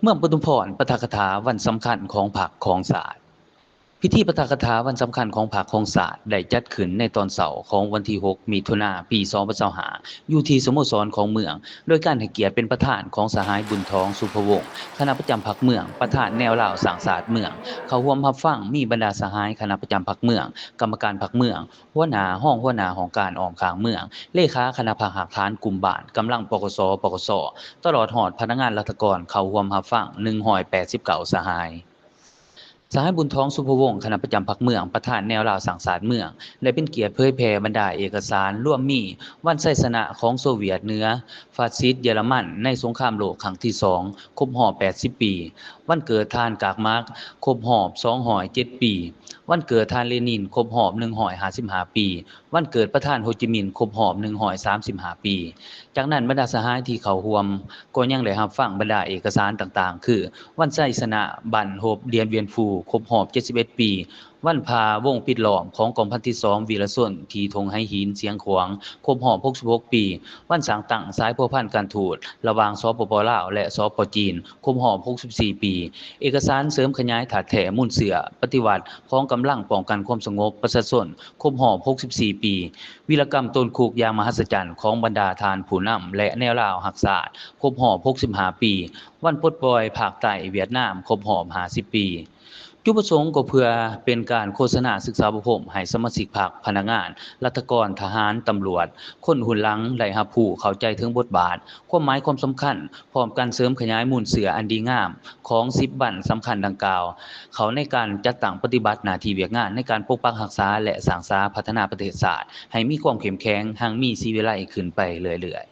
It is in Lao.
ເມືອງປະທຸມພອນ ປາຖະກະຖາວັນສຳຄັນຂອງພັກຂອງຊາດ. ພິທີປາຖະກະຖາວັນສຳຄັນຂອງພັກຂອງຊາດ ໄດ້ຈັດຂຶ້ນໃນຕອນເຊົ້າຂອງວັນທີຫົກ ມິຖຸນາ ປີສອງພັນຊາວຫ້າ ຢູ່ທີ່ສະໂມສອນຂອງເມືອງ, ໂດຍການໃຫ້ກຽດເປັນປະທານຂອງສະຫາຍ ບຸນທອງ ສຸພະວົງ ຄະນະປະຈຳພັກເມືອງ, ປະທານແນວລາວສ້າງຊາດເມືອງ. ເຂົ້າຮ່ວມຮັບຟັງມີບັນດາສະຫາຍຄະນະປະຈຳພັກເມືອງ, ກຳມະການພັກເມືອງ, ຫົວໜ້າ, ຮອງຫົວໜ້າຫ້ອງການອ້ອມຂ້າງເມືອງ, ເລຂາຄະນະພັກຮາກຖານກຸ່ມບ້ານ, ກຳລັງ ປກສ, ປກສ, ຕະຫຼອດຮອດພະນັກງານລັດຖະກອນເຂົ້າຮ່ວມຮັບຟັງ ໜຶ່ງຮ້ອຍແປດສິບເກົ້າ ສະຫາຍ. ສະຫາຍ ບຸນທອງ ສຸພະວົງ ຄະນະປະຈຳພັກເມືອງ, ປະທານແນວລາວສ້າງຊາດເມືອງ ໄດ້ເປັນກຽດເຜີຍແຜ່ບັນດາເອກະສານລວມມີ ວັນໄຊຊະນະຂອງໂຊວຽດເໜືອ ຟາຊິດເຢຍລະມັນໃນສົງຄາມໂລກຄັ້ງທີສອງ ຄົບຮອບແປດສິບປີ, ວັນເກີດທ່ານກາກມາກ ຄົບຮອບສອງຮ້ອຍເຈັດປີ, ວັນເກີດທ່ານເລນິນ ຄົບຮອບໜຶ່ງຮ້ອຍຫ້າສິບຫ້າປີ, ວັນເກີດປະທານໂຮຈິມິນ ຄົບຮອບໜຶ່ງຮ້ອຍສາມສິບຫ້າປີ. ຈາກນັ້ນ ບັນດາສະຫາຍທີ່ເຂົ້າຮ່ວມກໍຍັງໄດ້ຮັບຟັງບັນດາເອກະສານຕ່າງໆ ຄື ວັນໄຊຊະນະບັ້ນຮົບດຽນວຽນຟູ ຄົບຮອບເຈັດສິບເອັດປີ, ວັນພາວົງປິດລ້ອມຂອງກອງພັນທີສອງ ວີລະຊົນ ທີ່ທົ່ງໄຫຫີນ ຊຽງຂວາງ ຄົບຮອບຫົກສິບຫົກປີ, ວັນສ້າງຕັ້ງສາຍພົວພັນການທູດລະຫວ່າງ ສປປ ລາວ ແລະ ສປ ຈີນ ຄົບຮອບຫົກສິບສີ່ປີ, ເອກະສານເສີມຂະຫຍາຍທາດແທ້ມູນເຊື້ອປະຕິວັດຂອງກຳລັງປ້ອງກັນຄວາມສະຫງົບປະຊາຊົນ ຄົບຮອບຫົກສິບສີ່ປີ, ວີລະກຳໂຕນຄຸກຢ່າງມະຫັດສະຈັນຂອງບັນດາທ່ານຜູ້ນຳ ແລະ ແນວລາວຮັກຊາດ ຄົບຮອບຫົກສິບຫ້າປີ, ວັນປົດປ່ອຍພາກໃຕ້ຫວຽດນາມ ຄົບຮອບຫ້າສິບປີ. ຈຸດປະສົງກໍເພື່ອເປັນການໂຄສະນາສຶກສາອົບຮົມໃຫ້ສະມາຊິກພັກ, ພະນັກງານ, ລັດຖະກອນ, ທະຫານ, ຕຳຫຼວດ, ຄົນຮຸ່ນຫຼັງໄດ້ຮັບຮູ້ເຂົ້າໃຈເຖິງບົດບາດ, ຄວາມໝາຍຄວາມສຳຄັນ, ພ້ອມກັນເສີມຂະຫຍາຍມູນເຊື້ອອັນດີງາມຂອງສິບວັນສຳຄັນດັ່ງກ່າວ ເຂົ້າໃນການຈັດຕັ້ງປະຕິບັດໜ້າທີ່ວຽກງານໃນການປົກປັກຮັກສາ ແລະ ສ້າງສາພັດທະນາປະເທດຊາດໃຫ້ມີຄວາມເຂັ້ມແຂງ, ຮັ່ງມີ, ສີວິໄລຂຶ້ນໄປເລື້ອຍໆ.